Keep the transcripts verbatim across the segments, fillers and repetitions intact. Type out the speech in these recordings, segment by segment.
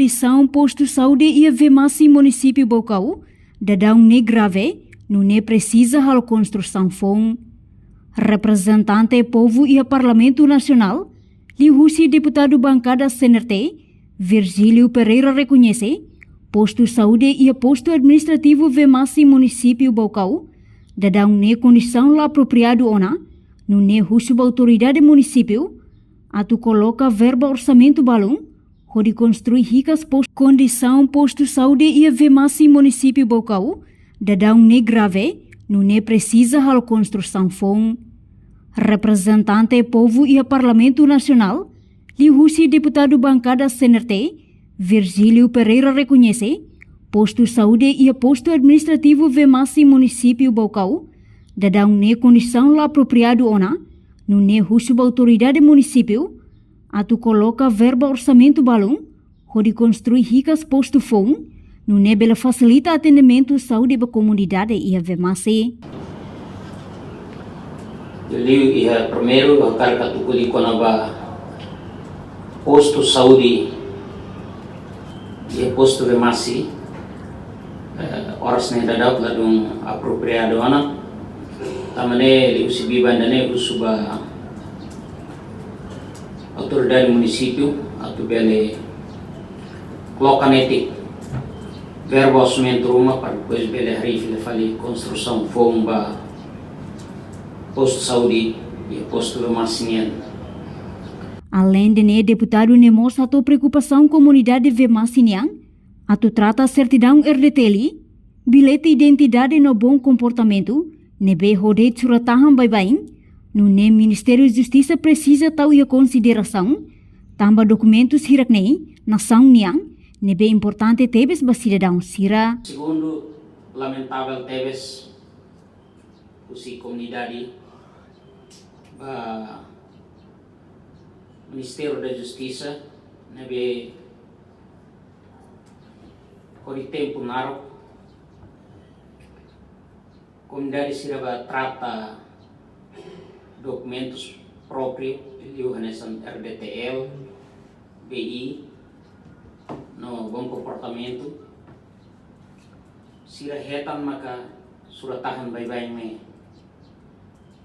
Kondisaun postu saúde iha Vemasse, munisípiu Baucau, daudaun ne'e grave, nune'e presiza halo konstrusaun foun. Reprezentante povu iha Parlamentu Nasionál, liuhusi deputadu bankada C N R T, Virgílio Pereira, rekoñese postu saúde iha postu administrativu Vemasse, munisípiu Baucau, daudaun ne'e kondisaun la apropriadu ona, nune'e husu ba autoridade munisípiu atu koloka verba orsamentu balun hodi konstrui hikas postu. Kondisaun postu saúde iha Vemasse, munisípiu Baucau, daudaun ne'e grave, nune'e presiza halo konstrusaun foun. Reprezentante povu iha Parlamentu Nasionál, liuhusi deputadu bankada C N R T, Virgílio Pereira, rekoñese postu saúde iha postu administrativu Vemasse, munisípiu Baucau, daudaun ne'e kondisaun la apropriadu ona, nune'e husu ba autoridade munisípiu atu koloka verba orsamentu balun hodi konstrui hikas postu foun, nune'e bele fasilita atendimentu saúde ba komunidade iha Vemasse. Liu iha primeiru, ha'u hakarak atu ko'alia kona-ba postu saúde iha postu Vemasse, eh, oras ne'e daudaun ladún apropriadu ona. Tanba ne'e liuhusi biban ida-ne'e husu ba autoridade munisípiu atu bele koloka netik verba orsamentu ruma para depois bele harii fila fali konstrusaun foun ba postu saúde iha postu Vemasse nian. Aleinde ne'e, deputadu ne'e mós hato'o preokupasaun komunidade Vemasse nian atu trata sertidaun R D T L, bilhete identidade no bom comportamento, ne'ebé ho de'it surat-tahan baibain, nune'e Ministériu Justisa presiza tau iha konsiderasaun, tanba dokumentus hirak-ne'e nasaun nian, ne'ebé importante tebes ba sidadaun sira. Segundu, lamentavel tebes husi komunidade ba Ministériu da Justisa, ne'ebé hodi tempu naruk komunidade sira bá trata dokumentus própriu, liu hanesan R D T L, B I, no bom comportamento, sira hetan maka surat-tahan baibain ne'e.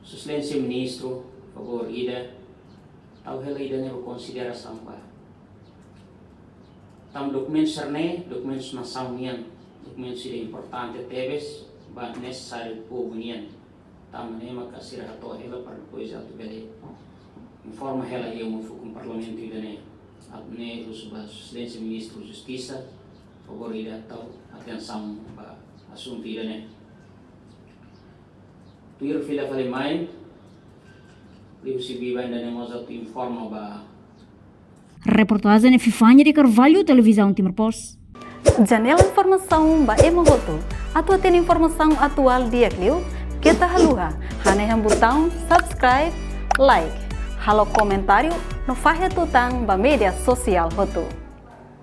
Sua Exelénsia Ministru, favór ida, tau hela ida-ne'e ba konsiderasaun ba. Tanba dokumentus sira-ne'e, dokumentus nasaun nian, dokumentus ida importante tebes ba nesesáriu povu nian. Tanba ne'e maka sira hato'o hela para depois atu bele informa hela iha uma fukun Parlamentu ida-ne'e. Atu nune'e husu ba Sua Exelénsia Ministru Justisa, favór ida tau atensaun ba asuntu ida-ne'e. Tuir fila fali mai, liuhusi biban ida-ne'e mós atu informa ba. Reportajen Epifania de Carvalho, Televizaun Timor Post. Janela informasaun ba ema hotu. Atu hatene informasaun atuál di'ak liu, keta haluha hanehan butaun subscribe, like, halo komentáriu no fahe tutan ba média sosiál hotu.